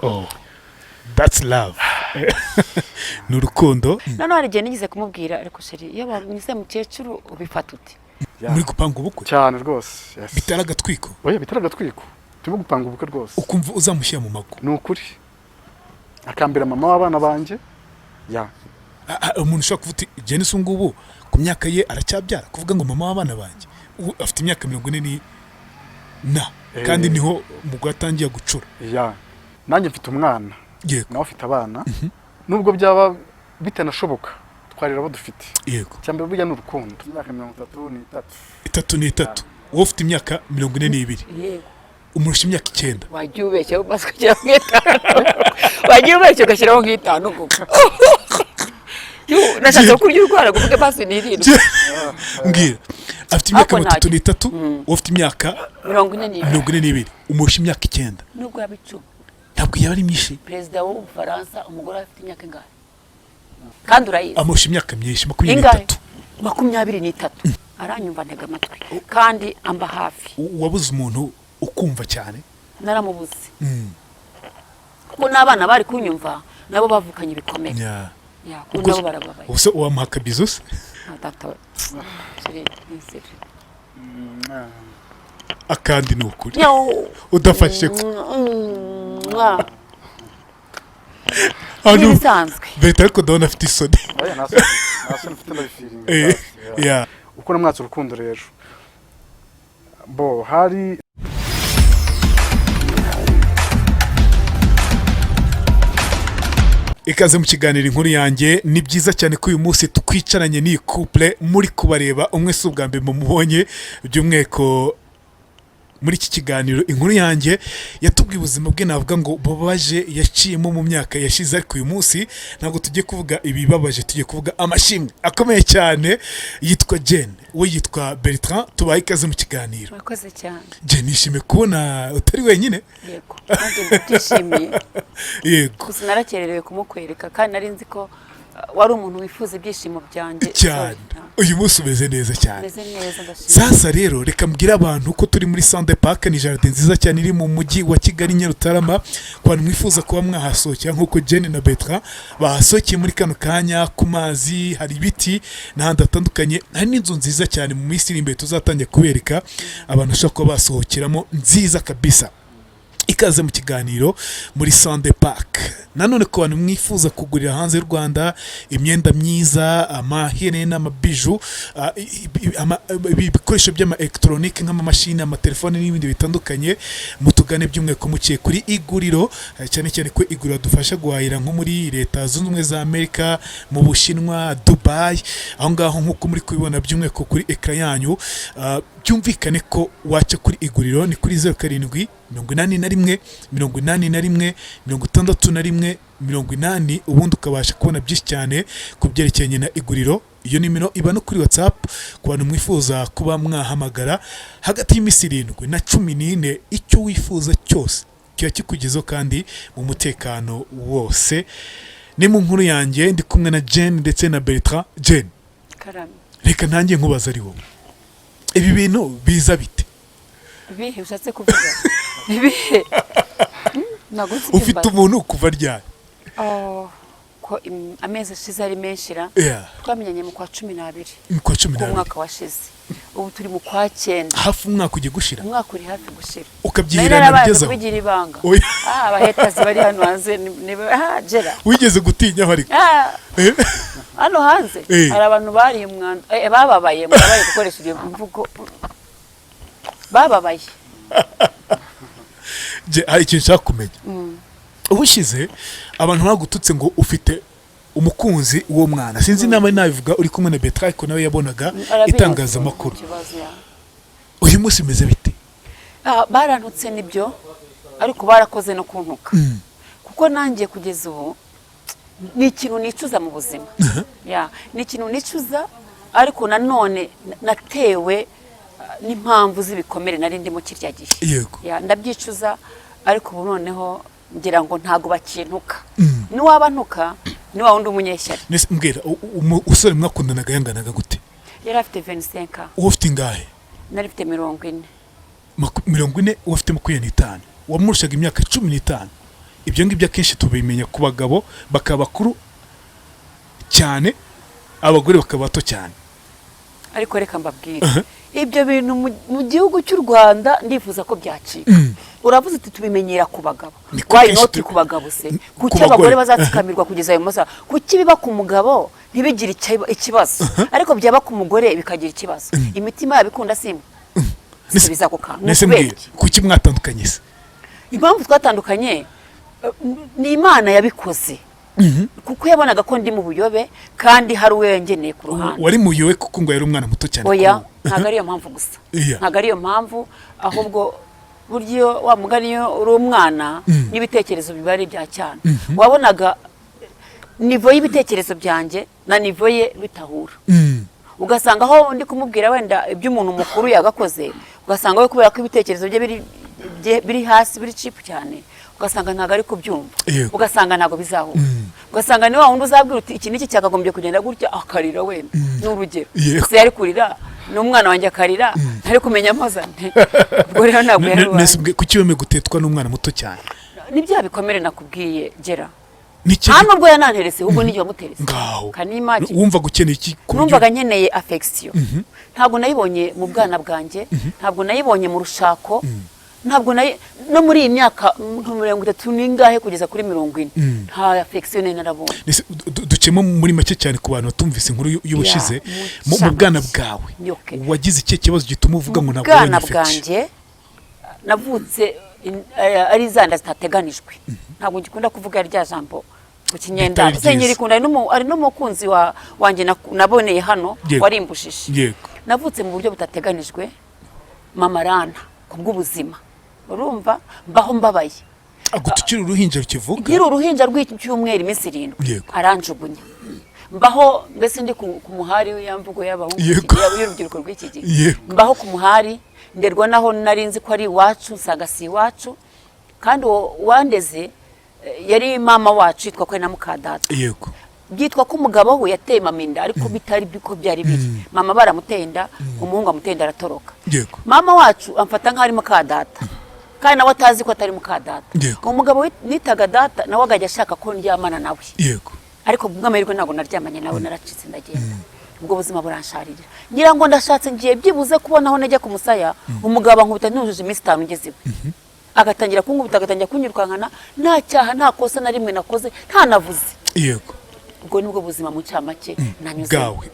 Oh, that's love, ni urukundo. Noneho hari igihe nigeze kumubwira: "Ariko chéri, iyo banyuze mukecuru ubifata ute?" Muri gupanga ubukwe? Cyane rwose, yes. Bitari agatwiko? Oya, bitari agatwiko, turimo gupanga ubukwe rwose. Ukumva uzamushyira mu mago? Ni ukuri, akambera mama w'abana banjye ya. Ah, ah, umuntu ushobora kuvuga uti Jenice ubu ngubu ku myaka ye aracyabyara, kuvuga ngo mama w'abana banjye. Ubu afite imyaka 40 ni na kandi niho umugore atangiye gucura. Ya, nanjye mfite umwana, nawe afite abana. Nubwo byaba bitanashoboka, twarira abo dufite. Icyambere burya ni urukundo. Imyaka 33. Itatu n'itatu, wowe ufite imyaka 42? Yego. Umurusha imyaka 9. Wagiye ubeshya maze ugashyiraho nk'itanu, wagiye ubeshya ugashyiraho nk'itanu koko. Nashatse kurya urwara kuvuge basi ni 7. Mbwira, afite imyaka Ariko 32, wowe ufite imyaka 42. 42, umurusha imyaka 9. Nubwo yaba 10. Ntabwo yaba ari myinshi? Perezida w'Ubufaransa umugore we afite imyaka ingahe? Kandi urayizi. Amurusha imyaka myinshi, makumyabiri Ingahe? n'itatu. 23. Aranyumva, ntega amatwi kandi amba hafi. Wabuze umuntu ukumva cyane? Naramubuze, kuko n'abana bari kunyumva nabo bavukanye ibikomere. Ya, kuko nabo barababaye. Ubuse wamuha akabizu se? Ah, data we. Chéri, ni seri. Akandi ni ukuri. Nyawo. Udafashe ko Mwah. Hano. N'ibisanzwe. Bertrand, ariko ndabona afite isoni. Oya, nta soni, nta soni mfite, ndabifeelinga. Uko namwatse urukundo rero, bo hari Ikaze mu kiganiro Inkuru Yanjye. Ni byiza cyane ko uyu munsi twicaranye n'iyi couple muri kubareba. Umwe si ubwa mbere mumubonye, by'umwihariko muri iki kiganiro Inkuru Yanjye. Yatubwiye ubuzima bwe, navuga ngo bubabaje, yaciyemo mu myaka yashize, ariko uyu munsi ntabwo tugiye kuvuga ibibabaje, tugiye kuvuga amashimwe akomeye cyane. Yitwa Jane, we yitwa Bertrand. Tubaye ikaze mu kiganiro. Murakoze cyane. Jane, nishimiye kubona utari wenyine. Yego, nanjye ndabyishimiye. Gusa narakererewe kumukwereka, kandi nari nzi ko wari umuntu wifuza ibyishimo byanjye. Cyane. Sorry. Uyu munsi umeze neza cyane. Meze neza, ndashima. Sasa rero reka mbwire abantu ko turi muri Sande Park, ni jardin nziza cyane iri mu mujyi wa Kigali, Nyarutarama. Ku bantu mwifuza kuba mwahasohokera nk'uko Jane na Bertrand bahasohokeye muri kano kanya, ku mazi hari ibiti n'ahandi hatandukanye, hari n'inzu nziza cyane mu minsi iri imbere tuzatangira kubereka, abantu bashobora kuba basohokeramo, nziza kabisa. Ikaze mu kiganiro muri Sande Park. Nanone ku bantu mwifuza kugurira hanze y'u Rwanda imyenda myiza, amaherena, amabiju, ibikoresho by'ama elegitoronike nk'amamashini, amatelefoni n'ibindi bitandukanye, mutugane by'umwihariko muciye kuri Iguriro, cyane cyane ko Iguriro dufasha guhahira nko muri Leta Zunze Ubumwe za Amerika, mu Bushinwa, Dubai, aho ngaho nk'uko muri kubibona by'umwihariko kuri écran yanyu. Byumvikane ko waca kuri Iguriro, ni kuri 0781 81 61 80, ubundi ukabasha kubona byinshi cyane ku byerekeranye na Iguriro. Iyo nimero iba no kuri WhatsApp ku bantu mwifuza kuba mwahamagara. Hagati y'iminsi 7 na 14, icyo wifuza cyose kiba kikugezeho kandi mu mutekano wose. Ni mu Nkuru Yanjye, ndi kumwe na Jane ndetse na Bertrand. Jane, Karame. reka ntangiye nkubaza, ari wowe ibi bintu biza bite? Ibihe ushatse kuvuga ibihe? Ntabwo nzi ibyo Ufite mbaza. umuntu kuva ryari? Oh, ko amezi ashize ari menshi ra. Twamenyanye mu kwa 12. Mu kwa 12. Mwaka washize, ubu turi mu kwa cyenda. Hafi umwaka ugiye gushira. Umwaka uri hafi gushira. Ukabyihirana Nari narabaye bigezaho? kubigira ibanga. Oya. Ah, abahetazi bari hano hanze ah, gera. Wigeze gutinyaho ariko? Ah, hano hanze hari abantu bariye umwanda, bababaye, murabaye gukoresha iyo mvugo, bababaye. Hari ikintu nshaka kumenya. Ubushize abantu bagututse ngo ufite umukunzi w'uwo mwana, sinzi niba nabivuga, uri kumwe na Bertrand, ariko nawe yabonaga Arabizi, itangazamakuru. ikibazo ya. Uyu munsi umeze bite? Ah, barantutse nibyo, ariko barakoze no kuntuka, kuko nanjye kugeza ubu ni ikintu nicuza mu buzima. Ya, ni ikintu nicuza, ariko nanone natewe n'impamvu z'ibikomere nari ndimo kirya gihe. Ya, ndabyicuza, ariko ubu noneho ngira ngo ntago bakintuka. Niwaba ntuka ni wa wundi umunyeshyari. Nese mbwira, umusore mwakundanaga yanganaga gute? Yari afite 25. Uwo ufite ingahe? Nari mfite 40. 40, uwo afite 25, wamurushaga imyaka 15. Ibyo ngibyo akenshi tubimenya ku bagabo, bakaba bakuru cyane, abagore bakaba bato cyane. Ariko reka mbabwire, ibyo bintu mu gihugu cy'u Rwanda ndifuza ko byacika. Uravuze uti tubimenyera ku bagabo. Niko Why kenshi not ku bagabo se? Ku Kuki abagore bagore. bazatsikamirwa kugeza ayo masaha? Kuki biba ku mugabo ntibigire ikibazo, ariko byaba ku mugore bikagira ikibazo? Imitima yabo ikunda simwe. Subiza ako kantu. Ni Nese ukubera mbwira, iki? Kuki mwatandukanye se? Impamvu twatandukanye, ni Imana yabikoze, kuko yabonaga ko ndi mu buyobe kandi hari uwo yangeneye ku ruhande. Wari muyobe kuko ngo yari umwana muto cyane Oya, kuri wowe. ntabwo ariyo mpamvu gusa. Ntabwo ariyo mpamvu, ahubwo burya iyo wa mugani, iyo uri umwana n'ibitekerezo biba ari ibya cyane, wabonaga niveau y'ibitekerezo byanjye na niveau ye bitahura. Ugasanga aho ndi kumubwira wenda iby'umuntu mukuru yagakoze, ugasanga we kubera ko ibitekerezo bye biri hasi, biri cheap cyane, ugasanga ntabwo ari kubyumva. Ugasanga ntabwo bizahura. Ugasanga ni wa wundi uzabwira uti iki n'iki cyakagombye kugenda gutya, akarira wenda, ni urugero. Se yari kurira n'umwana wanjye akarira, ntari kumenya amazane. Ubwo rero ntabwo yari Nese uwanjye. Kuki wemeye gutetwa n'umwana muto cyane? Ni bya bikomere nakubwiye, gera. Niki? Nta nubwo yananterese, ahubwo n'igihe wamuterese. Ngaho. Can you imagine? Wumvaga ukeneye iki ku buryo- Numvaga nkeneye affection. Ntabwo nayibonye mu bwana bwanjye, ntabwo nayibonye mu rushako, ntabwo nayi no muri iyi myaka nka 30 n'ingahe kugeza kuri 40, nta affection nari narabonye. Nese ducemo muri make cyane ku bantu batumvise inkuru y'ubushize. Ya, Mu bwana mu bwawe Okay. wagize ikihe kibazo gituma uvuga ngo ntabwo Bwana wabonye affection? bwanjye, navutse ari zanda zitateganijwe. Ntabwo ngikunda kuvuga rya jambo ku kinyendaro. Bitari byiza. Senyeri ari n'umukunzi wanjye naboneye hano warimbujije. Navutse mu buryo butateganijwe, mama aranta ku bw'ubuzima, urumva, mbaho mbabaye. Agutukira uruhinja rukivuka? Nkiri uruhinja rw'icyumweru, iminsi 7. Aranjugunya, mbaho mbese ndi ku muhari ya mvugo y'abahungu y'urubyiruko rw'iki gihe. Mbaho ku muhari, nderwa naho nari nzi ko ari iwacu, nsanga si iwacu. Kandi uwo wandeze, yari mama wacu, yitwa ko ari na mukadata. Byitwa ko umugabo we yateye mama inda, ariko bitari ko byari biri. Mama baramuteye inda, umuhungu amuteye inda aratoroka. Mama wacu amfata nk'aho ari mukadata, kandi nawe atazi ko atari mukadata. Umugabo nitaga data nawe akajya ashaka ko ndyamana nawe. Ariko bw'amahirwe ntabwo naryamanye nawe, naracitse ndagenda. Ubwo buzima buransharirira, ngira ngo ndashatse, ngiye byibuze kubona aho najya ku musaya. Umugabo ankubita ntujuje iminsi 5 ngeze iwe, agatangira kunkubita, agatangira kunyirukankana, nta cyaha, nta kosa na rimwe nakoze, nta navuze. Ubwo nibwo buzima mu ncamake nanyuze. Bwawe.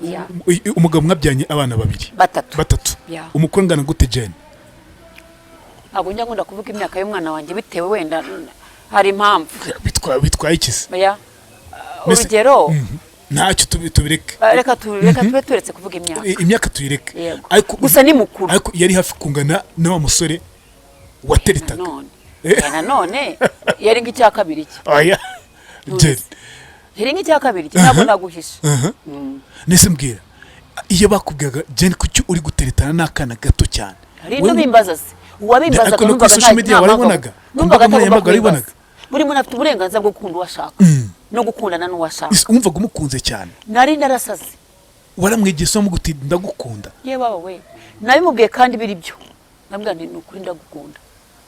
Umugabo mwabyanye abana babiri? Batatu. Batatu. Umukuru angana gute, Jane? Ntabwo njya nkunda kuvuga imyaka y'umwana wanjye, bitewe wenda hari impamvu. Bitwaye iki se? Oya. Urugero. Ntacyo, tubireke. Reka tube turetse kuvuga imyaka. Imyaka tuyireke. Yego. Ariko Gusa ni mukuru. Ariko yari hafi kungana na wa musore wateretaga. Nanone. Oya, nanone yari nk'icya kabiri cye. Oya, Jane. Yari nk'icya kabiri cye, ntabwo naguhisha. Nese mbwira, iyo bakubwiraga "Jane, kuki uri guteretana n'akana gato cyane?" Hari ibyo bimbaza se, uwabimbazaga Ariko no kuri numvaga social media nta mpamvu. warabibonaga? Ku Numvaga mbuga atagomba nkoranyambaga kubimbaza. warabibonaga? Buri muntu afite uburenganzira bwo gukunda uwo ashaka no gukundana n'uwo ashaka. Ese wumvaga umukunze cyane? Nari narasaze. Waramwegeye usomo uti "Ndagukunda"? Ye baba we, nabimubwiye kandi biri byo. Nabwira nti "Ni ukuri ndagukunda."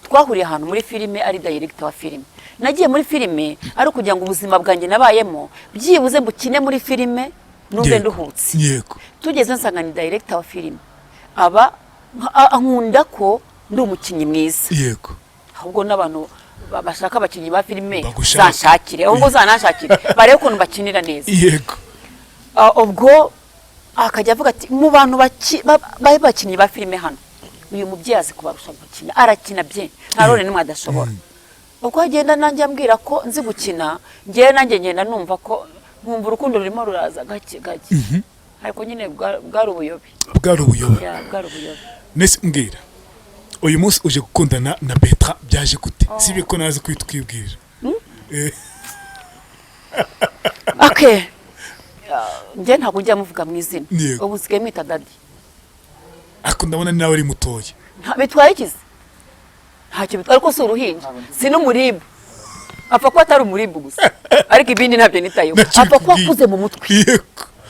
Twahuriye ahantu muri filime, ari director wa filime. Nagiye muri filime ari ukugira ngo ubuzima bwanjye nabayemo byibuze mbukine muri filime, numve nduhutse. Tugeze nsanga ni director wa filime, aba ankunda ko ndi umukinnyi mwiza. Ahubwo n'abantu bashaka abakinnyi ba filime Bagushake. zanshakire, ahubwo zananshakire barebe ukuntu bakinira neza. Ubwo akajya avuga ati mu bantu bakinnyi ba filime hano, uyu mubyeyi azi kubarusha gukina, arakina bye, nta role n'imwe adashobora. Ubwo agenda nanjye ambwira ko nzi gukina, ngewe nanjye ngenda numva ko nkumva urukundo rurimo ruraza gake gake, ariko nyine bwari ubuyobe. Bwari ubuyobe. Ya, bwari ubuyobe. Nese mbwira, uyu munsi uje gukundana na Betra, byaje gute? Sibye ko nazi kwita ukibwira. Okay. Njye ntabwo njya muvuga mu izina. Ubu nsigaye mwita daddy. Ariko ndabona nawe ari mutoya. Bitwaye ikizi? Ntacyo bitwaye, ariko si uruhinja, si n'umuribu. Apfa kuba atari umuribu gusa, ariko ibindi ntabyo nitayeho. Ntacyo Apfa kuba bikubwiye. akuze mu mutwe.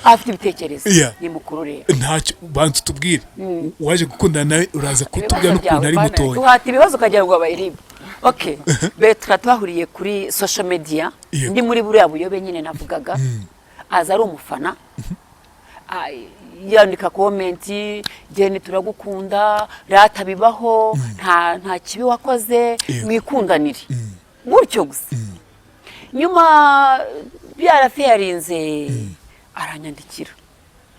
Afite ibitekerezo. Yeah. Ni mukuru rero. Ntacyo, banza utubwire. Waje gukundana nawe, uraza kutubwira n'ukuntu ari mutoya. Uhata ibibazo ukagira ngo wabaye RIB. Okay, Bertrand twahuriye kuri social media. Ndi muri buriya buyobe nyine navugaga. Aza ari umufana, yandika comment: "Jeni, turagukunda, rata bibaho, nta kibi wakoze, mwikundanire." Gutyo gusa. Nyuma byarafiyarinze, aranyandikira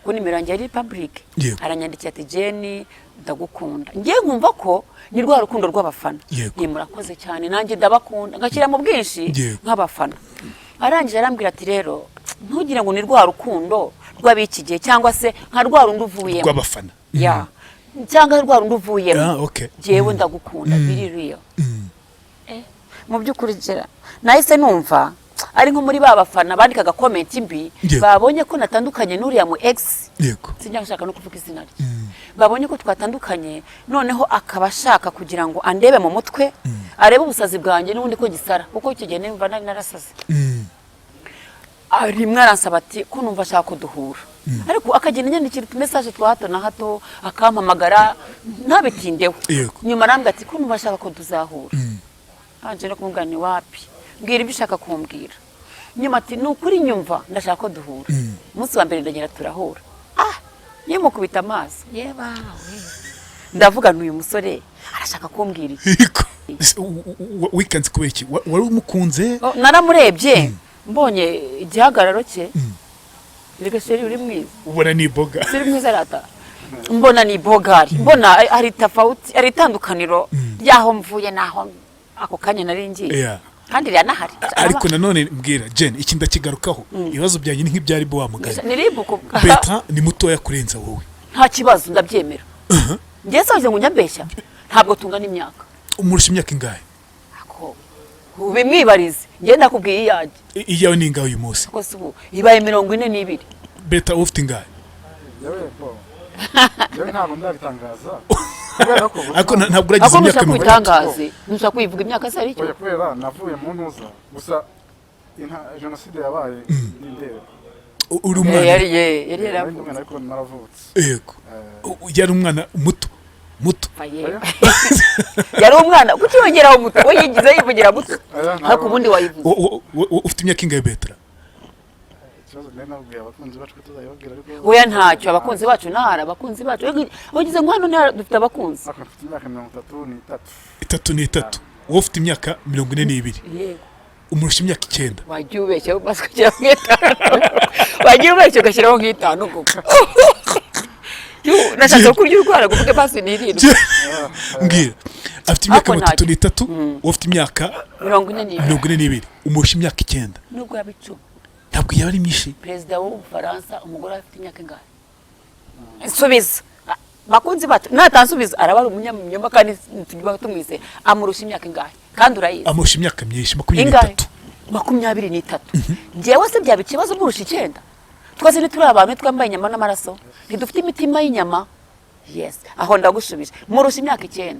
ko nimero yanjye yari public. Aranyandikira ati: "Jeni, ndagukunda." Ngiye nkumva ko ni rwa rukundo rw'abafana. Ni "Murakoze cyane, nanjye ndabakunda," ngashyira mu bwinshi nk'abafana. Arangije arambwira ati: "Rero ntugire ngo ni rwa rukundo rw'ab'iki gihe, cyangwa se nka rwa rundi uvuyemo." Rw'abafana. Ya, cyangwa rwa rundi uvuyemo. Ah, okay. "Jyewe ndagukunda biri real." Mu by'ukuri gera nahise numva ari nko muri ba bafana bandikaga comment mbi, babonye ko natandukanye n'uriya mu ex, sinjya nshaka no kuvuga izina rye, babonye ko twatandukanye, noneho akaba ashaka kugira ngo andebe mu mutwe, arebe ubusazi bwanjye n'ubundi ko gisara, kuko icyo gihe numva nari narasaze. Rimwe aransaba ati ko numva ashaka ko duhura, ariko akagenda anyandikira utumessage twa hato na hato, akampamagara ntabitindeho. Nyuma arambwira ati ko numva ashaka ko tuzahura. Anje no kumubwira ni wapi, mbwira ibyo ushaka kumbwira. Nyuma ati ni ukuri nyumva ndashaka ko duhura. Umunsi wa mbere ndagenda turahura. Ah, nimukubita amaso, yebawe, ndavuga ntuyu musore arashaka kumbwira iki? Yego. Ese wikanze kubera iki? Wari umukunze? Oh, naramurebye, mbonye igihagararo cye. Reka chéri, uri mwiza. Ubona ni imboga. Uri mwiza rata. Mbona ni bogari, mbona hari tofauti, hari itandukaniro ry'aho mvuye n'aho ako kanya nari ngiye. Kandi riranahari. Ariko nanone mbwira Jen, iki ndakigarukaho, ibibazo byanjye ni nk'ibyari bo wa mugani. Ni RIB Bertrand ni mutoya kurenza wowe. Nta kibazo, ndabyemera. Njye se ngo njya ntabwo tungana imyaka. Umurusha imyaka ingahe? Ako ubimwibarize, njye ndakubwiye iyanjye. Iyawe ni ingahe uyu munsi? Ko se ubu ibaye 42. Bertrand, wowe ufite ingahe? Yewe bo, yewe ntabwo ndabitangaza kubera ko Ariko ntabwo uragize Ako imyaka ntushaka 30. kubitangaze, ntushaka kubivuga imyaka se ari icyo? Oya, kubera navuye mu ntuza gusa jenoside yabaye ndindeba. Uri umwana. Yari yari Nari ndi yaravutse. umwana ariko naravutse. Yego. Yari umwana muto muto. Ye. Yari umwana, kuki yongeraho muto? We yigize yivugira muto. Oya, ntabwo. Ariko ubundi wayivuze. Ufite imyaka ingahe, Bertrand? Ikibazo nari nabwiye abakunzi bacu ko tuzayibabwira, ariko Oya, ntacyo, abakunzi bacu ntara, abakunzi bacu wagize ngo hano ntara dufite abakunzi. Ariko mfite imyaka 33. 33, wowe ufite imyaka 42. Yego. Umurusha imyaka 9. Wagiye ubeshya maze ugashyiraho nk'itanu, wagiye ubeshya ugashyiraho nk'itanu koko. Nashatse kurya urwara ngo uvuge basi n'irindwi. Mbwira, afite imyaka Ariko 33, wowe ufite imyaka 42. 42, umurusha imyaka 9. Nubwo yaba 10. Ntabwo yaba ari myinshi. Perezida w'Ubufaransa umugore we afite imyaka ingahe? Subiza. Ah, bakunzi bacu, natansubiza araba ari umunyamunyoma kandi tujya tumwizera. Amurusha imyaka ingahe? Kandi urayizi. Amurusha imyaka myinshi, makumyabiri Ingahe? n'itatu 23. Njyewe se byaba ikibazo murusha 9? Twese ntituri abantu twambaye inyama n'amaraso? Ntidufite imitima y'inyama? Yes, aho ndagushubije, murusha imyaka 9.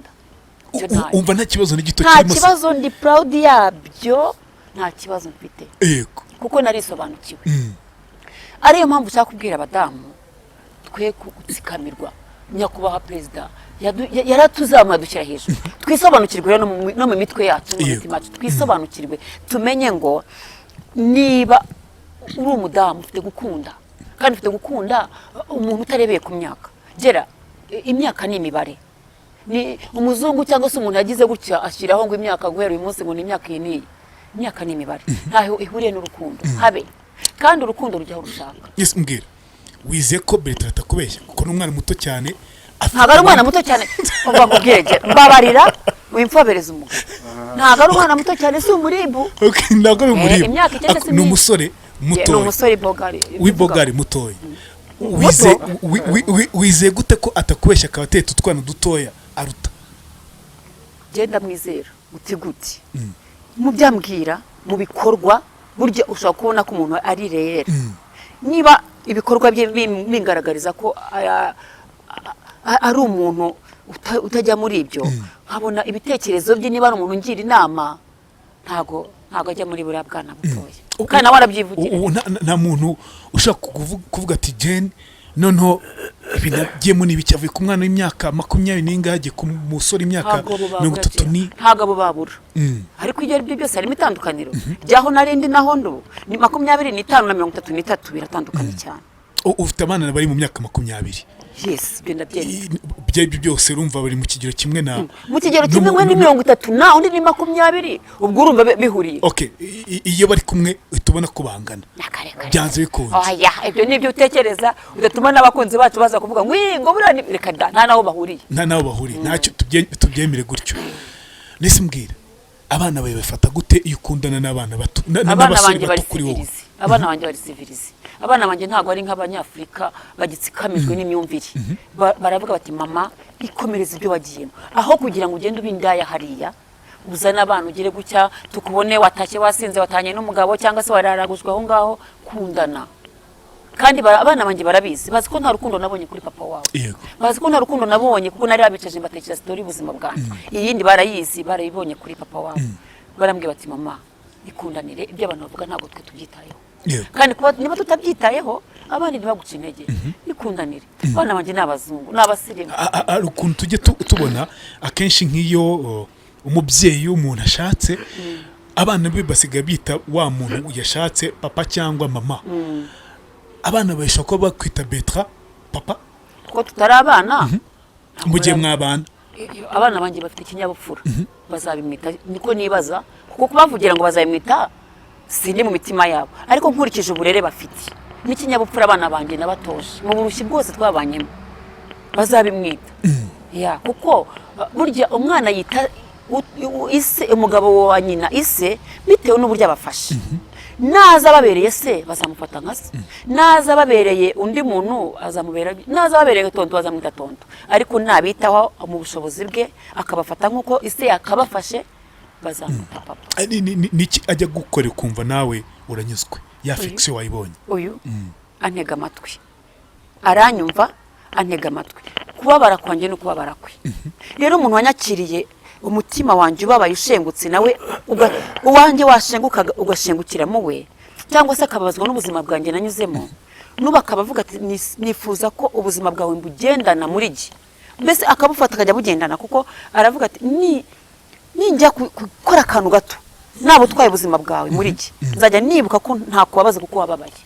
Icyo ntayo. Umva nta kibazo na gito Nta kirimo se? kibazo, ndi proud yabyo, nta kibazo mfite, kuko narisobanukiwe. Ariyo mpamvu ushaka kubwira abadamu twe gutsikamirwa. Nyakubahwa perezida yaratuzamuye adushyira hejuru. Twisobanukirwe rero no mu mitwe yacu, no mu mitima yacu twisobanukirwe, tumenye ngo niba uri umudamu ufite gukunda, kandi ufite gukunda umuntu utarebeye ku myaka. Gera imyaka ni imibare, ni umuzungu cyangwa se umuntu yagize gutya ashyiraho ngo imyaka guhera uyu munsi ngo ni imyaka iyi n'iyi. Imyaka ni imibare, ntaho ihuriye n'urukundo habe, kandi urukundo rujya aho rushaka. Yes, mbwira, wizeye ko Bertrand atakubeshya, kuko ni umwana muto cyane Ntabwo ari umwana muto cyane. Umva nkubwire, gera mbabarira wimfobereza umugabo, ntabwo ari umwana muto cyane, si umuribu. Okay, ntabwo ari umuribu. Imyaka 9 si Ni myinshi. umusore Ni mutoya. umusore bogari. W'ibogari mutoya. Wizeye gute ko atakubeshya akaba atetse utwana dutoya aruta? Genda mwizera guti guti mu byambwira, mu bikorwa. Burya ushobora kubona ko umuntu ari reyeri niba ibikorwa bye bingaragariza ko ari umuntu utajya muri ibyo, nkabona ibitekerezo bye, niba ari umuntu ungira inama, ntago Ntabwo ajya muri buriya bwana butoya, kandi nawe arabyivugira. Ubu nta muntu ushaka kuvuga ati: "Jane, noneho ibi nagiyemo ni ibiki?" Avuye ku mwana w'imyaka 20 n'ingahe, agiye ku musore w'imyaka Ntabwo abo babura. 30 ni Ntabwo abo babura, ariko ibyo ari byo byose harimo itandukaniro ryaho narindi naho ndu ni 25 na 33, biratandukanye cyane. Ufite abana bari mu myaka 20? Yes, ibyo ndabyemera. Ibyo ari byo byose urumva bari mu kigero kimwe na Mu kigero kimwe. Umwe ni 30 na undi ni 20, ubwo urumva bihuriye. Okay, iyo bari kumwe uhita ubona ko bangana. N'akarekare. Byanze bikunze. Oya, ibyo ni ibyo utekereza, udatuma n'abakunzi bacu baza kuvuga ngo: "Ii, ngo buriya reka da, nta n'aho bahuriye." Nta n'aho bahuriye, ntacyo, tubyemere gutyo. Nese mbwira, abana bawe bafata gute iyo ukundana n'abana bato Abana n'abasore banjye bato bari kuri wowe? civilisé, abana banjye bari civilisé. Abana banjye ntabwo ari nk'Abanyafurika bagitsikamijwe n'imyumvire. Baravuga bati: "Mama, ikomereza ibyo wagiyemo, aho kugira ngo ugende uba indaya hariya, uzane abana ugire gutya tukubone watashye wasinze, watanye n'umugabo cyangwa se wararagujwe aho ngaho, kundana." Kandi abana banjye barabizi, bazi ko nta rukundo nabonye kuri papa wawe. Bazi ko nta rukundo nabonye, kuko nari babicaje mbatekereza story y'ubuzima bwanjye. Iyindi barayizi, barayibonye kuri papa wawe. Barambwira bati: "Mama, ikundanire, ibyo abantu bavuga ntabwo twe tubyitayeho." Kandi kuba niba tutabyitayeho, abandi ntibaguce intege, ikundanire. Abana banjye ni abazungu, ni abasirimu. Hari ukuntu tujya tubona akenshi nk'iyo umubyeyi w'umuntu ashatse, abana be basigaye bita wa muntu yashatse papa cyangwa mama. Abana bashobora kuba bakwita Bertrand papa? Kuko tutari abana. Mu gihe mwabana. Abana banjye bafite ikinyabupfura, bazabimwita, niko nibaza, kuko kubavugira ngo bazabimwita sindi mu mitima yabo, ariko nkurikije uburere bafite n'ikinyabupfura abana banjye nabatoje mu burushyi bwose twabanyemo, bazabimwita ya, kuko burya umwana yita ise, umugabo wa nyina ise, bitewe n'uburyo abafashe. Naza ababereye se bazamufata nka se, naza ababereye undi muntu azamubera, naza ababereye tonto bazamwita tonto, ariko nabitaho mu bushobozi bwe akabafata nk'uko ise yakabafashe, bazamwita papa. Niki ajya gukora ukumva nawe uranyuzwe, ya affection wayibonye? Uyu antega amatwi, aranyumva, antega amatwi. Kubabara kwanjye ni ukubabara kwe. Rero umuntu wanyakiriye umutima wanjye ubabaye ushengutse, nawe uwanjye washenguka ugashengukiramo we, cyangwa se akababazwa n'ubuzima bwanjye nanyuzemo, n'ubu akaba avuga ati: "Nifuza ko ubuzima bwawe mbugendana muri jye," mbese akabufata akajya bugendana, kuko aravuga ati: "Ni ninjya gukora akantu gato naba utwaye ubuzima bwawe muri jye, nzajya nibuka ko ntakubabaza kuko wababaye."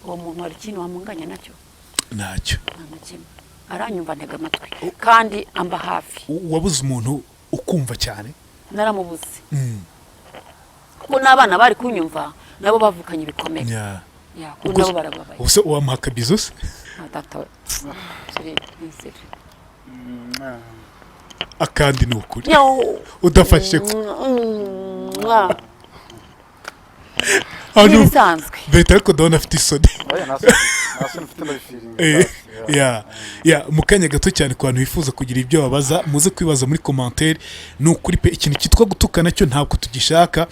Uwo muntu hari ikintu wamunganya nacyo? Ntacyo. Nta na kimwe. Aranyumva, ntega amatwi kandi amba hafi. Wabuze umuntu ukumva cyane? Naramubuze, kuko n'abana bari kunyumva nabo bavukanye ibikomere. Ya, kuko nabo barababaye. Ubuse wamuha akabizu se? Ah, data we. Chéri, nizere. Akandi ni ukuri. Nyawo. Udafashe ko Mwa. Hano. N'ibisanzwe. Leta, ariko ndabona afite isoni. Oya, nta soni, nta soni mfite, ndabifeelinga. Ya, mu kanya gato cyane, ku bantu bifuza kugira ibyo babaza, muze kwibaza muri commentaire. Ni ukuri pe, ikintu cyitwa gutuka nacyo ntabwo tugishaka.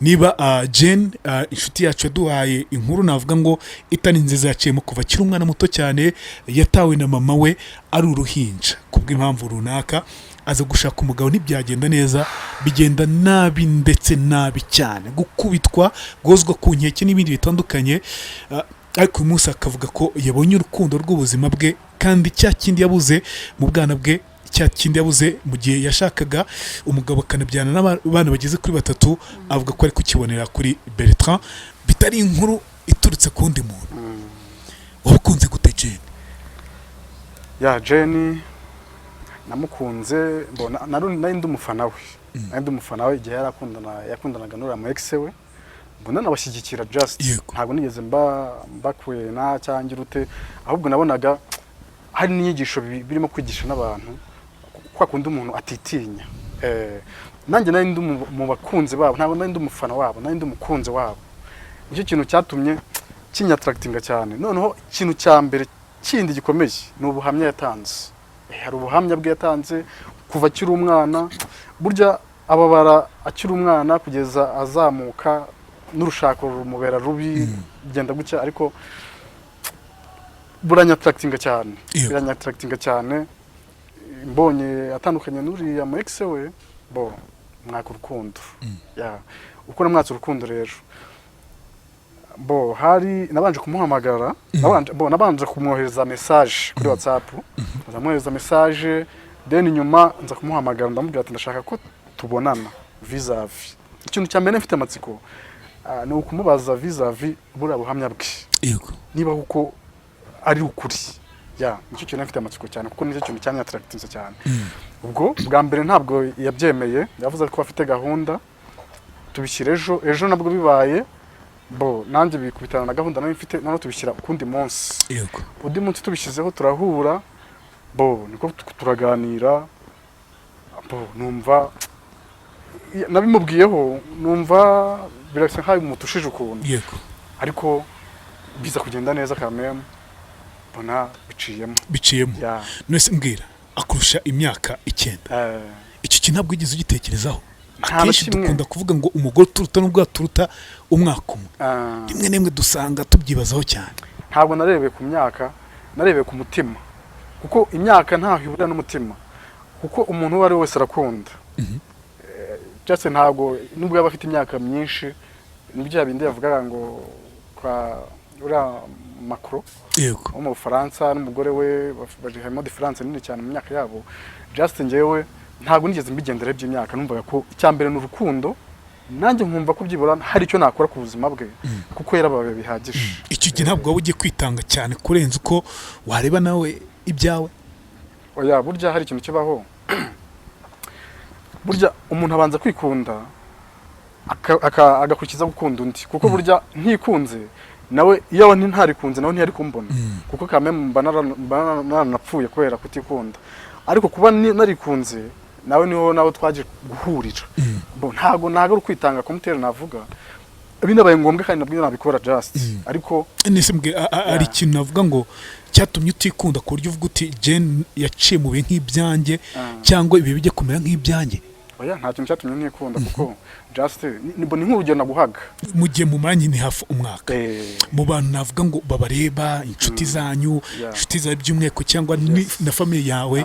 Niba Jane, inshuti yacu yaduhaye inkuru navuga ngo itari nziza yaciyemo kuva akiri umwana muto cyane, yatawe na mama we ari uruhinja kubw'impamvu runaka, aza gushaka umugabo ntibyagenda neza, bigenda nabi ndetse nabi cyane, gukubitwa, gozwa ku nkeke n'ibindi bitandukanye. Ariko uyu munsi akavuga ko yabonye urukundo rw'ubuzima bwe, kandi cya kindi yabuze mu bwana bwe, cya kindi yabuze mu gihe yashakaga umugabo akanabyana n'abana bageze kuri batatu, avuga ko ari kukibonera kuri Bertrand, bitari inkuru iturutse ku wundi muntu. Wabukunze gute Jane? Ya, Jenny namukunze mbona nari ndi umufana we, nari ndi umufana we igihe yari akundana, yakundanaga n'uriya mu ex we, mbona nabashyigikira just. Ntabwo nigeze mba mbakwena cyangwa urute, ahubwo nabonaga hari n'inyigisho birimo kwigisha n'abantu kwa kundi umuntu atitinya. Nanjye nari ndi mu bakunzi babo, ntabwo nari ndi umufana wabo, nari ndi umukunzi wabo. Nicyo kintu cyatumye kinyattractinga cyane. Noneho ikintu cya mbere kindi gikomeye ni ubuhamya yatanze. Hari ubuhamya bwe yatanze kuva akiri umwana, burya ababara akiri umwana kugeza azamuka, n'urushako rumubera rubi, bigenda gutya, ariko buranyattractinga cyane. Biranyattractinga cyane. Mbonye atandukanye n'uriya mu ex we, bo mwaka urukundo. Ya, Uko namwatse urukundo rero, bo hari nabanje kumuhamagara, nabanje, bo nabanje kumwohereza message kuri WhatsApp, ndamwohereza message, then nyuma nza kumuhamagara, ndamubwira ati ndashaka ko tubonana vis-a-vis. Ikintu cya mbere mfite amatsiko ni ukumubaza vis-a-vis buriya buhamya bwe, niba kuko ari ukuri. Ya, nicyo kintu mfite amatsiko cyane, kuko nicyo kintu cyanyattractinze cyane. Ubwo bwa mbere ntabwo yabyemeye, yavuze ko afite gahunda, tubishyira ejo. Ejo nabwo bibaye, bo nanjye bikubitana na gahunda nayo mfite, noneho tubishyira ukundi munsi. Undi munsi tubishyizeho turahura, bo niko turaganira, bo numva nabimubwiyeho, numva birasa nkaho bimutushije ukuntu, ariko biza kugenda neza kameme, mbona biciyemo. Biciyemo. Ya. None mbwira, akurusha imyaka 9. Icyo kintu ntabwo wigeze ugitekerezaho? Nta na Akenshi kimwe. dukunda kuvuga ngo umugore uturuta n'ubwo yaturuta umwaka umwe, rimwe na rimwe dusanga tubyibazaho cyane. Ntabwo narebeye ku myaka, narebeye ku mutima, kuko imyaka ntaho ihurira n'umutima, kuko umuntu uwo ari we wese arakunda. Just ntabwo, nubwo yaba afite imyaka myinshi, ni bya bindi yavugaga ngo kwa uriya Macron wo mu Bufaransa n'umugore we, bari harimo différence nini cyane mu myaka yabo. Just njyewe ntabwo nigeze mbigendera by'imyaka, numvaga ko icya mbere ni urukundo, nanjye nkumva ko byibura hari icyo nakora ku buzima bwe, kuko yarababaye bihagije. Icyo gihe ntabwo waba ugiye kwitanga cyane kurenza uko wareba nawe ibyawe? Oya, burya hari ikintu kibaho. Burya umuntu abanza kwikunda, agakurikiza gukunda undi, kuko burya ntikunze nawe, iyo ntarikunze nawe ntiyari kumbona, kuko kame mba naranapfuye kubera kutikunda. Ariko kuba narikunze nawe, niho nawe twaje guhurira. Bo ntago ari ukwitanga kumutera, navuga binabaye ngombwa kandi nabwo nabikora just, ariko Nese mbwe ari ikintu navuga ngo cyatumye utikunda, ku buryo uvuga uti Jen yaciye mu bihe nk'ibyanjye, cyangwa ibihe bijya kumera nk'ibyanjye? Oya, nta kintu cyatumye ntikunda, kuko just ni nk'urugero naguhaga. Mu gihe mumaranye ni hafi umwaka, mu bantu navuga ngo babareba, inshuti zanyu, inshuti zawe by'umwihariko, cyangwa na famille yawe,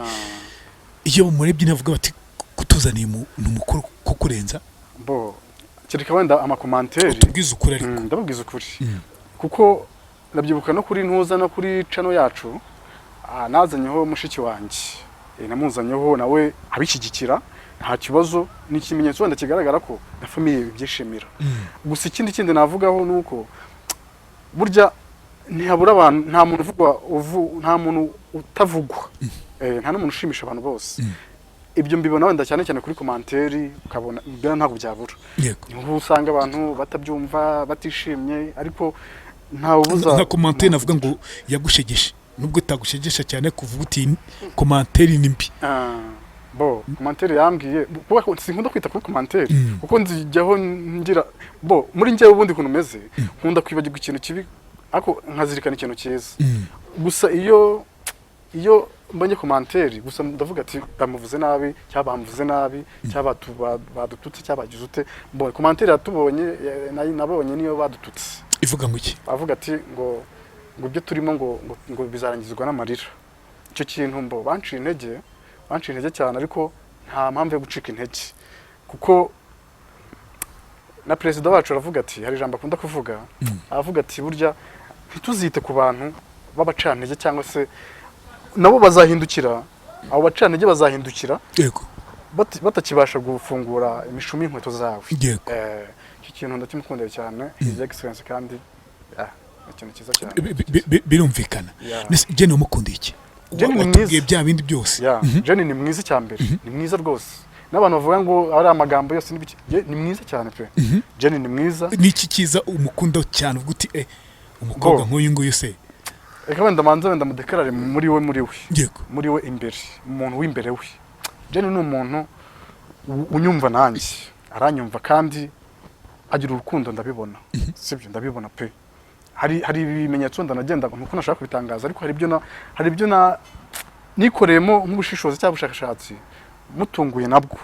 iyo bamurebye navuga bati kutuzaniye umuntu mukuru kukurenza? Bo kereka wenda amacommentaires. Utubwize ukuri ariko. Ndababwiza ukuri, kuko ndabyibuka no kuri ntuza no kuri channel yacu, nazanyeho mushiki wanjye. Namuzanyeho nawe abishyigikira, nta kibazo. Ni ikimenyetso wenda kigaragara ko na famille ibyishimira. Gusa ikindi kindi navugaho ni uko burya ntihabura abantu, nta muntu uvugwa nta muntu utavugwa. Nta n'umuntu ushimisha abantu bose. Ibyo mbibona wenda cyane cyane kuri commentaire, ukabona ibyo ntabwo byabura. Niho usanga abantu batabyumva, batishimye, ariko ntawubuza. Nka commentaire navuga ngo yagushegeshe, nubwo itagushegesha cyane, kuvuga uti commentaire ni mbi. Ah, bo commentaire yambwiye, kuko sinkunda kwita kuri commentaire, kuko nzijyaho ngira bo muri njyewe ubundi kuntu meze, nkunda kwibagirwa ikintu kibi ariko nkazirikana ikintu cyiza. Gusa iyo mbonye commentaire gusa, ndavuga ati bamuvuze nabi, cyangwa bamvuze nabi, cyangwa badututse, cyangwa bagize ute. Mbonye commentaire yatubonye, nabonye niyo badututse. Ivuga ngo iki? Avuga ati ngo ibyo turimo ngo bizarangizwa n'amarira. Icyo kintu mbo banciye intege, banciye intege cyane, ariko nta mpamvu yo gucika intege, kuko na perezida wacu aravuga ati, hari ijambo akunda kuvuga, aravuga ati burya ntituzite ku bantu b'abacantege, cyangwa se nabo bazahindukira, abo bacantege bazahindukira batakibasha gufungura imishumi y'inkweto zawe. Icyo kintu ndakimukundira cyane, His Excellence, kandi ni ikintu cyiza cyane. Birumvikana. Yeah. Nese Jenny wamukundiye iki? Jenny ni Watubwiye mwiza. bya bindi byose. Yeah, Jenny ni mwiza, icya mbere ni mwiza rwose. N'abantu bavuga ngo ari amagambo yose n'ibiki, ni mwiza cyane pe. Jenny ni mwiza. Niki cyiza umukunda cyane, uvuga uti umukobwa Bo. nk'uyu nguyu se? Reka wenda manze wenda mudeclare muri we, muri we, muri we imbere, umuntu w'imbere we. Jenny ni umuntu unyumva, nanjye aranyumva, kandi agira urukundo, ndabibona, sibyo? Ndabibona pe. Hari ibimenyetso ndanagenda nuko nashaka kubitangaza, ariko hari ibyo na nikoreyemo nk'ubushishozi cyangwa ubushakashatsi mutunguye nabwo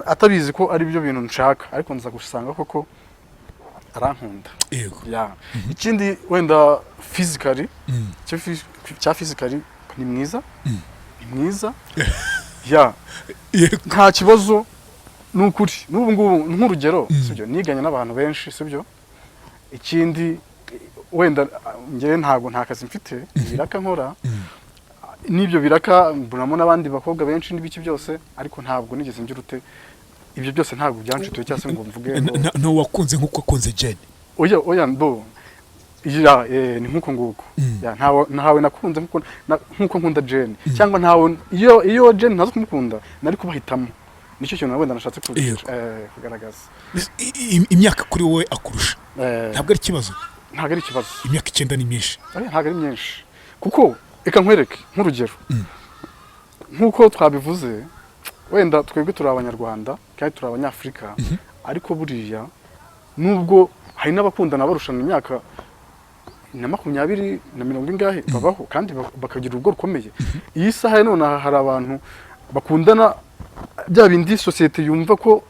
atabizi ko ari byo bintu nshaka, ariko nza gusanga koko arankunda. Ya, ikindi wenda physically, cya physically ni mwiza, ni mwiza, ya. Nta kibazo. Ni ukuri, n'ubu ngubu nk'urugero, sibyo, niganye n'abantu benshi, sibyo. Ikindi wenda njyewe ntabwo nta kazi mfite, ibiraka nkora, n'ibyo biraka mbonamo n'abandi bakobwa benshi n'ibiki byose, ariko ntabwo nigeze ngira ute, ibyo byose ntabwo byanshituye cyangwa se ngo mvuge ngo No wakunze nk'uko wakunze Jane? Oya, oya, bo ya ni nk'uko nguko. Ya, ntawe nakunze nk'uko nkunda Jane, cyangwa ntawe iyo Jane ntazi kumukunda nari kubahitamo. Nicyo kintu wenda nashatse kugaragaza. Imyaka kuri wowe akurusha ntabwo ari ikibazo? Ntabwo ari ikibazo. Imyaka 9 ni myinshi. Oya, ntabwo ari myinshi, kuko reka nkwereke nk'urugero, nk'uko twabivuze, wenda twebwe turi Abanyarwanda kandi turi Abanyafurika, ariko buriya nubwo hari n'abakundana barushana imyaka na 20 na mirongo ingahe babaho kandi bakagira urugo rukomeye. Iyi saha ya none aha hari abantu bakundana bya bindi sosiyete yumva ko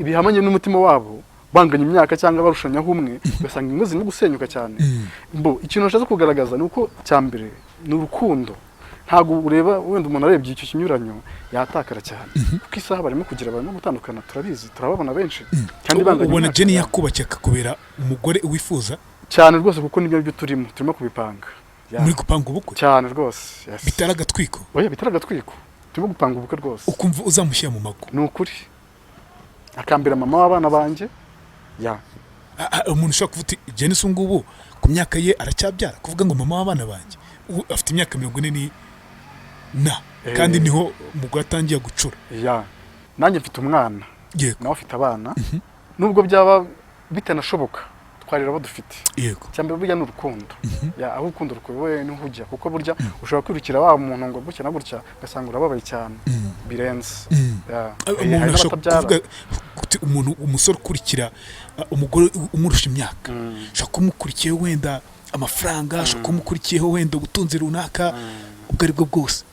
bihamanye n'umutima wabo, banganya imyaka cyangwa barushanyaho umwe, ugasanga ingo zirimo gusenyuka cyane. Bo ikintu nashatse kugaragaza ni uko cya mbere ni urukundo. Ntabwo ureba wenda umuntu arebye icyo kinyuranyo yatakara cyane, kuko isaha barimo kugira, barimo gutandukana, turabizi, turababona benshi kandi banganya Ubona imyaka. Jane yakubakiye akakubera umugore wifuza? Cyane rwose, kuko nibyo byo turimo kubipanga. Ya. Muri gupanga ubukwe? Cyane rwose, yes. Bitari agatwiko? Oya, bitari agatwiko, turimo gupanga ubukwe rwose. Ukumva uzamushyira mu mago? Ni ukuri, akambera mama w'abana banjye, ya. Umuntu ushobora kuvuga uti Jane se ngubu ku myaka ye aracyabyara, kuvuga ngo mama w'abana banjye. Ubu afite imyaka 40 na kandi niho umugore atangiye gucura. Ya, nanjye mfite umwana, nawe afite abana. Nubwo byaba bitanashoboka, twarira abo dufite. Cyambere burya ni urukundo. Ya, aho urukundo rukuyoboye niho ujya, kuko burya ushobora kwirukira wa muntu ngo gutya na gutya, ugasanga urababaye cyane birenze. Ya. Umuntu Hari ashobora n'abatabyara. kuvuga kuti umuntu, umusore ukurikira umugore umurusha imyaka, ashobora kumukurikiyeho wenda amafaranga, ashobora kumukurikiyeho wenda ubutunzi runaka ubwo ari bwo bwose.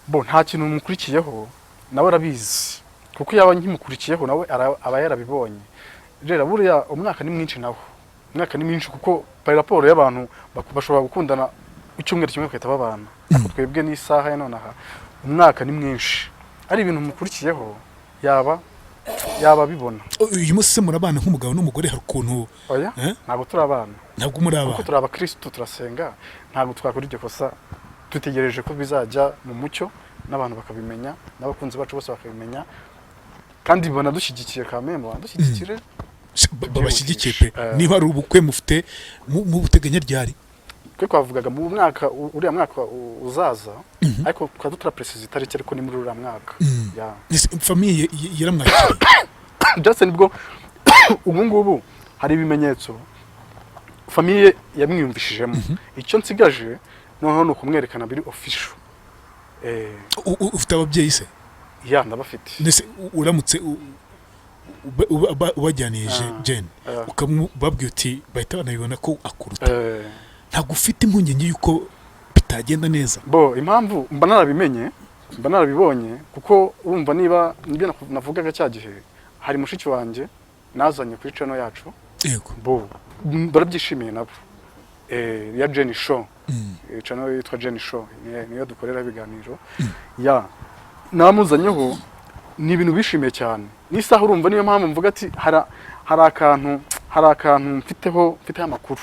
Bo nta kintu mukurikiyeho, nawe arabizi, kuko yaba nkimukurikiyeho nawe aba yarabibonye. Rero buriya umwaka ni mwinshi, nawo umwaka ni mwinshi, kuko par rapport y'abantu bashobora gukundana icyumweru kimwe bagahita babana, ariko twebwe n'isaha ya nonaha umwaka ni mwinshi. Ari ibintu mukurikiyeho yaba abibona. Uyu munsi se murabana nk'umugabo n'umugore? Hari ukuntu Oya. Eh? Ntabwo turi abana. Ntabwo muri Kuko abana? turi abakirisitu, turasenga, ntabwo twakora iryo kosa. Dutegereje ko bizajya mu mucyo n'abantu bakabimenya, n'abakunzi bacu bose bakabimenya, kandi banadushyigikiye kamembe, banadushyigikire. Babashyigikiye pe. Eh. Niba ari ubukwe mufite mu buteganya ryari? Twe twavugaga mu mwaka uriya mwaka uzaza, ariko tukaba tutarapresiza itariki, ariko ni muri uriya mwaka. Ya. Ese famille yaramwakiriye? Just nibwo ubu ngubu hari ibimenyetso famille yamwiyumvishijemo. Icyo nsigaje noneho ni ukumwerekana biri official. Ufite ababyeyi se? Ya, ndabafite. Ndetse uramutse ubajyaniye Jane, ukamubabwira uti bahita banabibona ko akuruta, ntabwo ufite impungenge y'uko bitagenda neza? Bo impamvu mba narabimenye, mba narabibonye, kuko urumva niba nibyo navugaga cya gihe, hari mushiki wanjye nazanye kuri channel yacu. Bo barabyishimiye nabo, ya Jenny Show. Channel yitwa Jenny Show niyo dukorera ibiganiro. Ya, namuzanyeho, ni ibintu bishimiye cyane n'isaha. Urumva niyo mpamvu mvuga ati hari akantu mfiteho amakuru.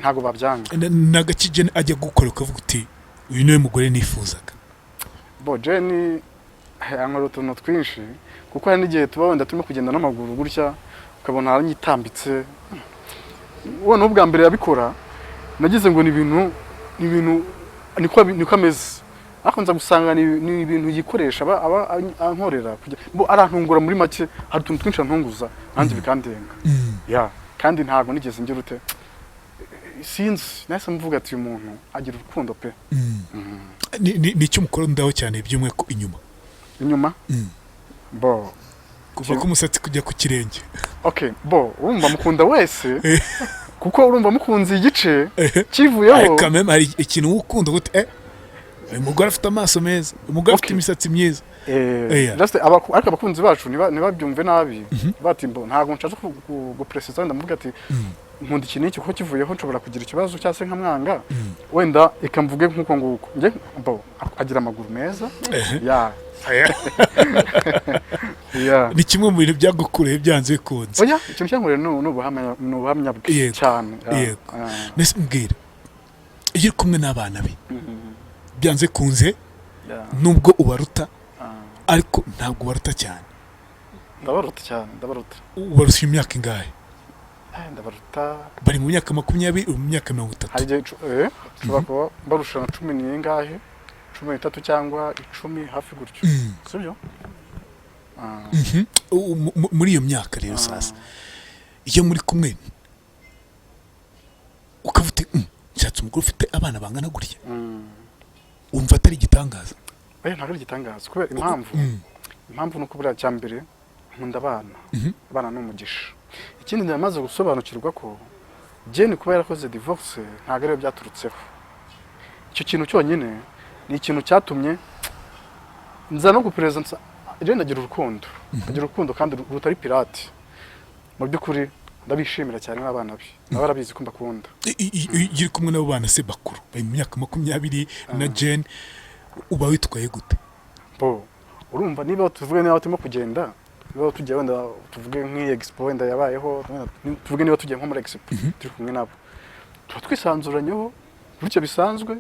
Ntabwo babyanga. N'agaki Jane ajya gukora ukavuga uti uyu niwe mugore nifuzaga? Bo Jenny ankora utuntu twinshi, kuko hari n'igihe tuba wenda turimo kugenda n'amaguru gutya, ukabona aranyitambitse. Ubona ubwa mbere yabikora nagize ngo ni ibintu niko ameze, ariko nza gusanga ni ibintu yikoresha, aba ankorera bo arantungura. Muri make hari utuntu twinshi antunguza nanjye bikandenga. Ya, kandi ntabwo nigeze ngira ute, sinzi, nahise mvuga ati uyu muntu agira urukundo pe. Ni icyo umukorondaho cyane by'umwihariko inyuma? Inyuma? Bo Kuva ku musatsi kujya ku kirenge. Okay, bo urumva mukunda wese, kuko urumva mukunze igice kivuyeho. Ariko kameme hari ikintu ukunda gute, uyu mugore afite amaso meza, umugore afite imisatsi myiza. Just ariko abakunzi bacu ntibabyumve nabi, bati mbo ntabwo nshaka gupresiza, wenda mvuga ati nkunda iki n'iki, kuko kivuyeho nshobora kugira ikibazo cyangwa se nkamwanga. Wenda reka mvuge nk'uko nguko, njye bo agira amaguru meza. Ya. Yeah. Ni kimwe mu bintu byagukureye byanze bikunze. Oya, ikintu cyankoreye ni ubuhamya bwe cyane. Yeah. Mbese mbwira, iyo uri kumwe n'abana be, byanze kunze, nubwo ubaruta, ariko ntabwo ubaruta cyane. Ndabaruta cyane, ndabaruta. Ubarusha imyaka ingahe? Ndabaruta. Bari mu myaka 20, uri mu myaka 30. Hari igihe nshobora kuba mbarusha nka cumi n'ingahe, 13 cyangwa 10, hafi gutyo, sibyo? Muri iyo myaka rero, sasa iyo muri kumwe ukavuga uti: "Nshatse umugore ufite abana bangana gutya," wumva atari igitangaza? Oya, ntabwo ari igitangaza, kubera impamvu. Impamvu ni uko buriya cya mbere nkunda abana. Abana ni umugisha. Ikindi, ndamaze gusobanukirwa ko Jane kuba yarakoze divorce ntabwo ariyo byaturutseho. Icyo kintu cyonyine ni ikintu cyatumye nza no gupereza. Jane agira urukundo, agira urukundo kandi rutari pirate. Mu by'ukuri ndabishimira cyane n'abana be, nabo barabizi ko mbakunda. Iyo uri kumwe n'abo bana se bakuru bari mu myaka 20 na Jane, uba witwaye gute? Bo urumva, niba tuvuge, niba turimo kugenda, niba tugiye wenda tuvuge nk'iyi expo wenda yabayeho, wenda tuvuge niba tugiye nko muri expo turi kumwe nabo, tuba twisanzuranyeho gutyo bisanzwe.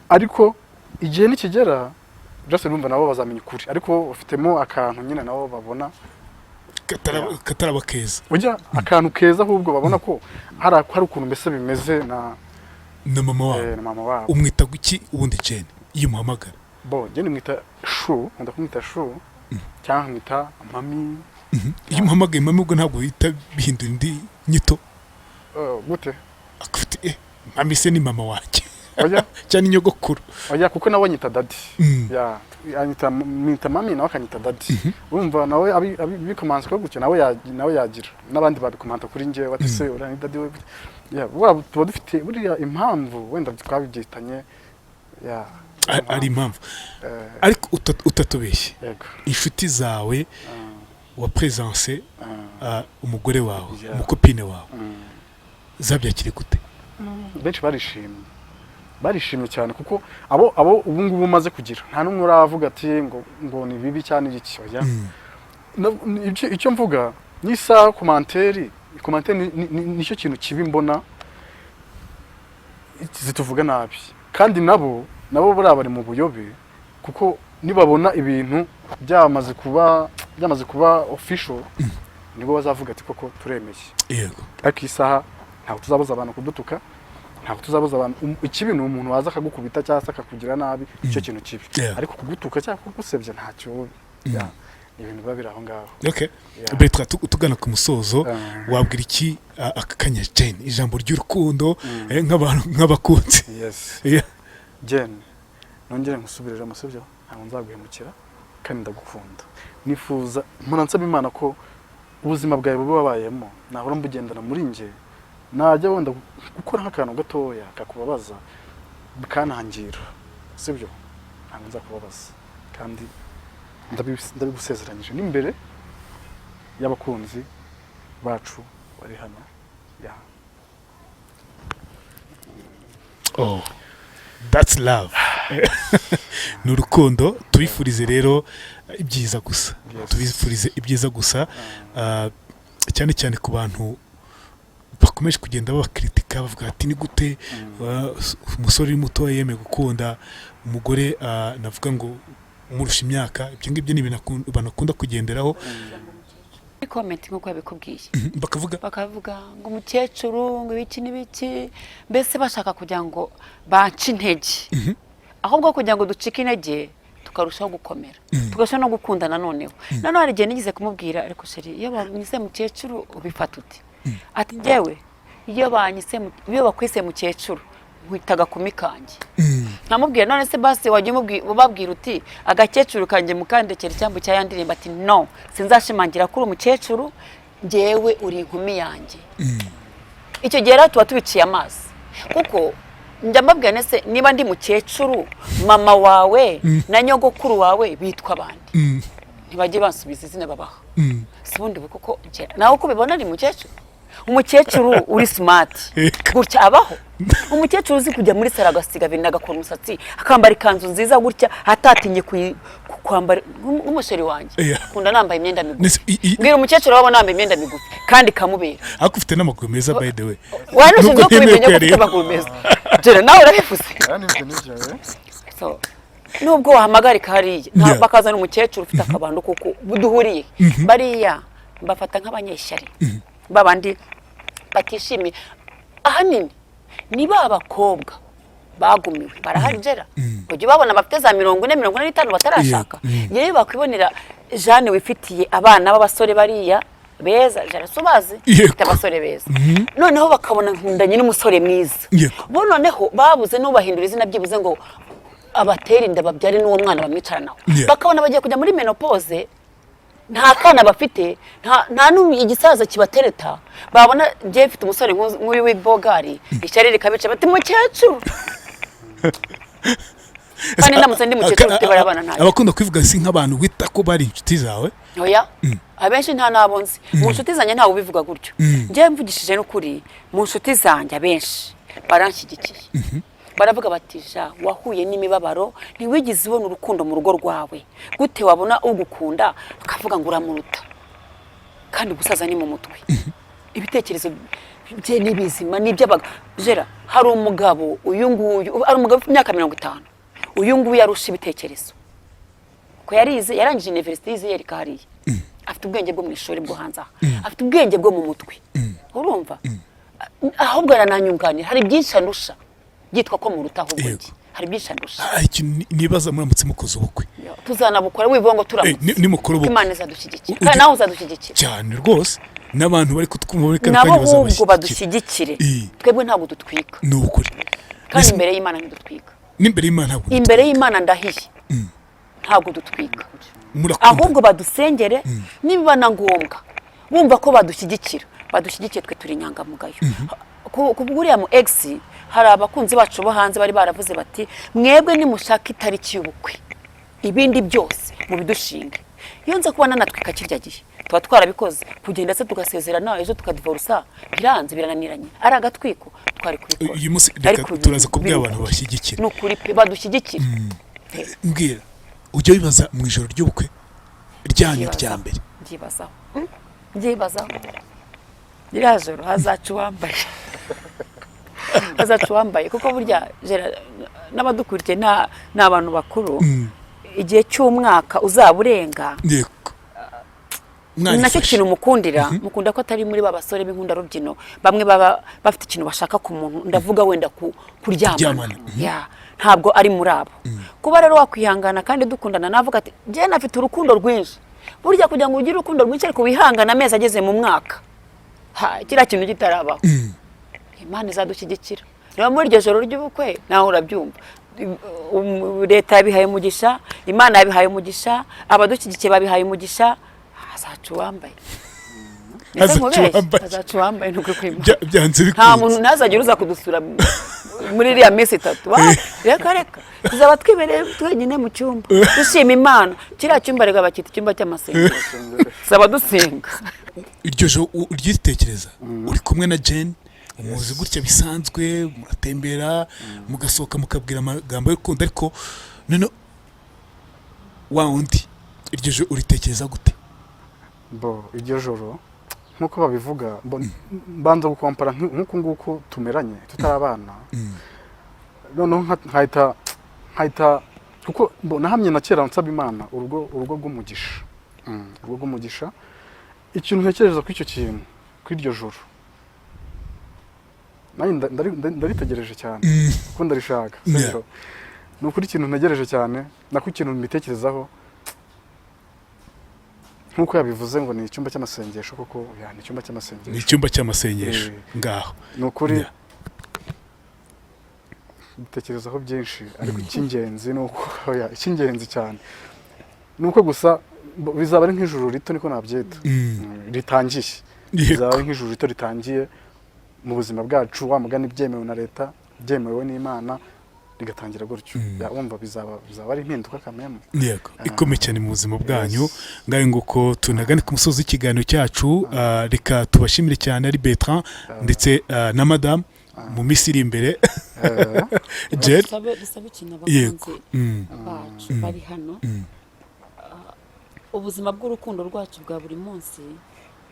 Ariko igihe nikigera byose, urumva nabo bazamenya ukuri, ariko bafitemo akantu nyine nabo babona Kataraba keza. Ujya akantu keza, ahubwo babona ko hari ukuntu mbese bimeze na Na mama wabo. Na mama wabo. Umwita guki ubundi Jane iyo umuhamagara? Bo njye nimwita chou, nkunda kumwita chou cyangwa nkamwita mami. Iyo umuhamagaye mami, ubwo ntabwo bihita bihindura indi nyito? Gute? Akafite mami se ni mama wanjye Oya. cyangwa nyogokuru. Oya, kuko nawe anyita daddy. Ya, anyita, mwita mami, nawe akanyita daddy. Urumva nawe bikomanze ko gutyo nawe nawe yagira n'abandi babikomanta kuri njyewe bati: "Se uriya ni daddy we?" Ya, buriya tuba dufite buriya impamvu wenda twabibyitanye ya. Ari impamvu. Ariko utatubeshye, Yego. inshuti zawe wa presence umugore wawe, umucopine wawe, zabyakiriye gute? Benshi barishimye, barishimye cyane, kuko abo ubu ngubu umaze kugira nta n'umwe uravuga ati ngo ni bibi cyane iki. Oya. Icyo mvuga n'isaha, commentaire nicyo kintu kibi mbona zituvuga nabi, kandi nabo buriya bari mu buyobe, kuko nibabona ibintu byamaze kuba official, nibwo bazavuga ati: "Koko turemeye." Ariko isaha ntabwo tuzabuza abantu kudutuka, ntabwo tuzabuza abantu. Ikibi ni umuntu waza akagukubita cyangwa se akakugira nabi, icyo kintu kibi. Ariko kugutuka cyangwa kugusebya ntacyo. Yeah, ni ibintu biba biri aho ngaho. Yeah. Bertrand, tugana ku musozo, wabwira iki aka kanya Jane, ijambo ry'urukundo, nk'abantu nk'abakunzi? Yes. Jane, nongere nkusubirire, sibyo? Ntabwo nzaguhemukira kandi ndagukunda. Nifuza, mpora nsaba Imana ko ubuzima bwawe buba wabayemo nahora mbugendana muri njye, najya wenda gukora nk'akantu gatoya kakubabaza bikanangira, sibyo? Ntabwo nzakubabaza kandi ndabigusezeranyije n'imbere y'abakunzi bacu bari hano. Yeah. Oh, that's love, ni urukundo. Tubifurize rero ibyiza gusa. Tubifurize ibyiza gusa. Cyane cyane ku bantu bakomeje kugenda babakritika bavuga ati: "Ni gute umusore uri muto yemeye gukunda umugore, navuga ngo umurusha imyaka?" Ibyo ngibyo ni ibintu banakunda kugenderaho. Muri comment nk'uko yabikubwiye, Bakavuga bakavuga ngo umukecuru, ngo ibiki n'ibiki, mbese bashaka kugira ngo bance intege, ahubwo kugira ngo ducike intege tukarushaho gukomera, tukarushaho no gukundana. Noneho noneho hari igihe nigeze kumubwira: "Ariko chéri, iyo banyise mukecuru ubifata ute?" Ati: "Njyewe iyo bakwise mukecuru nkwita agakumi kanjye." Nkamubwira: "None se basi wajya ubabwira uti agakecuru kanjye mukandekera icyambu cya ya ndirimbo?" Ati: "No, sinzashimangira ko uri umukecuru, njyewe uri inkumi yanjye." Icyo gihe rero tuba tubiciye amazi, kuko njya mbabwira: "Nese niba ndi mukecuru, mama wawe na nyogokuru wawe bitwa abandi?" Ntibajye bansubiza izina babaha. Si ubundi kuko nawe uko ubibona ni mukecuru. Umukecuru uri smart Yego. gutya abaho? Umukecuru uzi kujya muri salon, agasiga bintu, agakora umusatsi, akambara ikanzu nziza gutya, atatinye kwambara nk'umusore wanjye. Kunda nambaye imyenda migufi. Mbwira umukecuru wabona nambaye imyenda migufi kandi ikamubera. Ariko ufite n'amaguru meza, by the way. Warushinzwe Nubwo ntemewe kubimenya ko ufite kuyareba. amaguru meza. Jera, nawe urabivuze. Aya nibyo, nibyo, eh. So, nubwo wahamagarika hariya bakazana umukecuru ufite akabando, kuko duhuriye bariya mbafata nk'abanyeshyari, babandi batishimiye. Ahanini ni ba bakobwa bagumiwe barahari, jera, ujya ubabona bafite za 40, 45 batarashaka. Yewe, bakwibonera Jeanne wifitiye abana b'abasore bariya beza, jera, si ubazi? Ufite abasore beza, noneho bakabona nkundanye n'umusore mwiza. Bo noneho babuze n'ubahindura izina byibuze ngo abatere inda, babyare n'uwo mwana bamwicaranaho. Bakabona bagiye kujya muri ménopause, nta kana bafite, nta igisaza kibatereta. Babona njyewe mfite umusore nk'uyu w'ibogari, ishyari rikabica, bati: "Mukecuru." Kandi ndamutse ndi mukecuru ufite bariya bana, ntacyo. Abakunda kwivuga si nk'abantu wita ko bari inshuti zawe? Oya, abenshi nta nabo nzi. Mu nshuti zanjye ntawe ubivuga gutyo. Njyewe mvugishije n'ukuri, mu nshuti zanjye abenshi baranshyigikiye, baravuga bati: "Ja, wahuye n'imibabaro, ntiwigeze ubona urukundo mu rugo rwawe, gute wabona ugukunda akavuga ngo uramuruta?" Kandi gusaza ni mu mutwe, ibitekerezo bye ni bizima, ni iby'abagabo. Jera, hari umugabo uyu nguyu, hari umugabo ufite imyaka 50, uyu nguyu arusha ibitekerezo ko yarize, yarangije université, yize yereka hariya, afite ubwenge bwo mu ishuri bwo hanze aha, afite ubwenge bwo mu mutwe, urumva? Ahubwo arananyunganira, hari byinshi andusha, byitwa ko muruta ahubwo. Njye hari byinshi andusha. Ah, ikintu nibaza, muramutse mukoze ubukwe? Tuzanabukora, wivuga ngo turamutse. Nimukora ubukwe. Imana izadushyigikira, kandi nawe uzadushyigikira. Cyane rwose, n'abantu bari kutwumva muri kano Nabo kanya ahubwo bazabashyigikira. badushyigikire. Twebwe ntabwo dutwika. Ni ukuri. Kandi imbere y'Imana ntidutwika. N'imbere y'Imana ntabwo? Imbere y'Imana ndahiye, ntabwo dutwika. Murakunda. Ahubwo badusengere, nibiba na ngombwa bumva ko badushyigikira, badushyigikiye. Twe turi inyangamugayo. Ku bw'uriya mu ex, hari abakunzi bacu bo hanze bari baravuze bati: "Mwebwe nimushaka itariki y'ubukwe, ibindi byose mubidushinge." Iyo nza kuba nanatwika kirya gihe, tuba twarabikoze. Kugenda se tugasezerana, ejo tukadivorusa, biranze, birananiranye, ari agatwiko, twari kubikora. Uyu munsi reka Ariko turaza kubwira biri abantu ukuri. bashyigikira. Ni ukuri pe, badushyigikire. Mbwira, ujya wibaza mu ijoro ry'ubukwe ryanyu rya mbere? Mbyibazaho. Mbyibazaho. Ririya joro hazaca uwambaye, hazaca uwambaye, kuko burya n'abadukurikiye ni abantu bakuru. Igihe cy'umwaka uzaba urenga, ni nacyo Mwarifashe. kintu mukundira, mukunda ko atari muri ba basore b'inkundarubyino bamwe baba bafite ikintu bashaka ku muntu, ndavuga wenda ku kuryamana. Kuryamana. Ya, ntabwo ari muri abo. Kuba rero wakwihangana kandi dukundana, navuga ati njyewe nafite urukundo rwinshi. Burya kugira ngo ugire urukundo rwinshi ariko wihangane amezi ageze mu mwaka, ha, kiriya kintu kitarabaho, Imana izadushyigikira. Niba muri iryo joro ry'ubukwe, nawe urabyumva, leta yabihaye umugisha, Imana yabihaye umugisha, abadushyigikiye babihaye umugisha, hazaca uwambaye. Ese Hazaca nkubeshye? uwambaye. Hazaca uwambaye, ni ukuri kw'Imana. Byanze Nta bikunze. muntu ntazagire uza kudusura muri iriya minsi 3. Reka reka, tuzaba twibereye twenyine mu cyumba dushima Imana. Kiriya cyumba reka bakita icyumba cy'amasengesho, tuzaba dusenga. Iryo joro uryitekereza uri kumwe na Jane, umuzi gutya bisanzwe, muratembera, mugasohoka, mukabwira amagambo y'urukundo, ariko noneho wa wundi, iryo joro uritekereza gute? Bo, iryo joro nk'uko babivuga, mbanza gukompara nk'uku nguku tumeranye tutari abana, noneho nkahita kuko nahamye na kera nsaba Imana urugo rw'umugisha. Urugo rw'umugisha. Ikintu ntekereza kuri icyo kintu, kuri iryo joro, nanjye ndaritegereje cyane kuko ndarishaka, sibyo? Ni ukuri, ikintu ntegereje cyane, nako ikintu mbitekerezaho, nk'uko yabivuze ngo ni icyumba cy'amasengesho koko, ya, ni icyumba cy'amasengesho. Ni icyumba cy'amasengesho. Ngaho. Ni ukuri. Mbitekerezaho byinshi, ariko icy'ingenzi ni uko, oya, icy'ingenzi cyane ni uko gusa bizaba ari nk'ijuru rito, niko nabyita. Ritangiye. Bizaba ari nk'ijuru rito ritangiye mu buzima bwacu, wa mugani, byemewe na leta, byemewe n'Imana. Rigatangira gutyo. Yeah, wumva bizaba ari impinduka kameme. Yego, ikomeye cyane mu buzima bwanyu. Ngayo nguko, tunagane ku musozi w'ikiganiro cyacu. Reka tubashimire cyane, ari Bertrand ndetse na madamu mu minsi iri imbere Jen. Dusabe ikintu abakunzi bacu bari hano. Ubuzima bw'urukundo rwacu bwa buri munsi,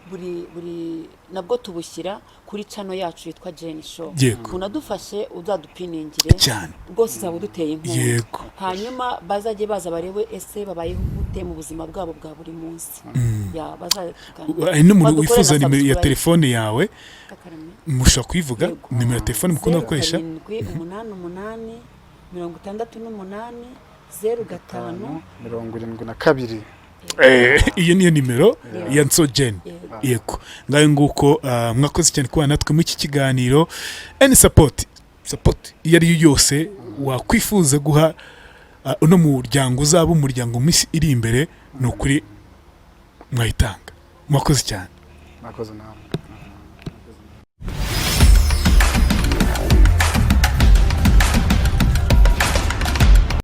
buri nabwo tubushyira kuri channel yacu yitwa Jane Show. Unadufashe uzadupiningire Cyane. rwose, uzaba uduteye inkunga. Hanyuma bazajye baza barebe ese babayeho gute mu buzima bwabo bwa buri munsi. Yeah, bazatugana. Hari n'umuntu Badukore wifuza na nimero ya subscribe. telefone yawe. Kakarame. Mushobora kuyivuga? Yego. Nimero ya telefone mukunda 0 gukoresha? 788 68 05 72. Iyo niyo nimero ya Nso Jane. Yego. Yego, ngayo nguko. Mwakoze cyane kubana natwe muri iki kiganiro. Any support iyo ari yo yose wakwifuza guha uno muryango uzaba umuryango mu minsi iri imbere, ni ukuri mwayitanga. Mwakoze cyane. Mwakoze namwe.